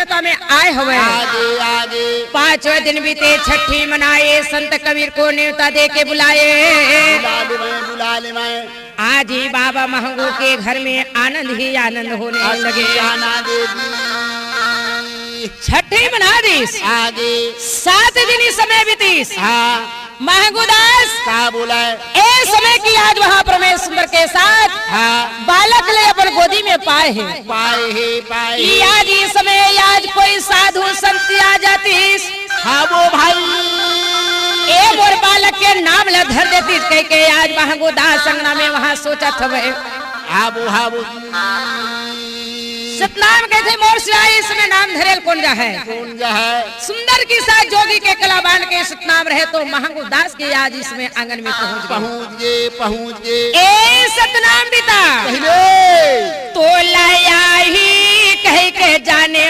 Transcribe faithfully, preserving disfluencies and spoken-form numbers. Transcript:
नेवता में आए हवे। आगे, आगे। पांचवें दिन बीते, छठी मनाए, संत कबीर को नेवता दे के बुलाए। बुला ले मैं, बुला ले मैं। आज ही बाबा महंगू के घर में आनंद ही आनंद होने लगे। आनंद देवी। छठी मना दिस। आगे। सात दिन ही समय बीतिस। हाँ। महंगूदास का बोला है? ए समय की आज वहाँ प्रमेश सुंदर के साथ हाँ। बालक ले अपन गोदी में पाए हे। पाए हे, पाए कि हे। आज इस समय आज कोई साधु संत आ जातिस। हाँ वो भाई। ए मोर बालक के नाम ला धर देतिस, कह के आज महंगूदास अंगना में वहाँ सोचत हवे। हाँ वो, हाँ वो। सतनाम कहथे, मोर सिवाय इसमें नाम धरेल कौन जा है? कौन जा है? सुंदर की साथ जोगी के कला बांध के सतनाम रहे तो महंगू दास के आज इसमें आंगन में पहुंच गए। पहुंच गए, पहुंच गए। ए सतनाम बिता। पहले। तो लाया ही कह के जाने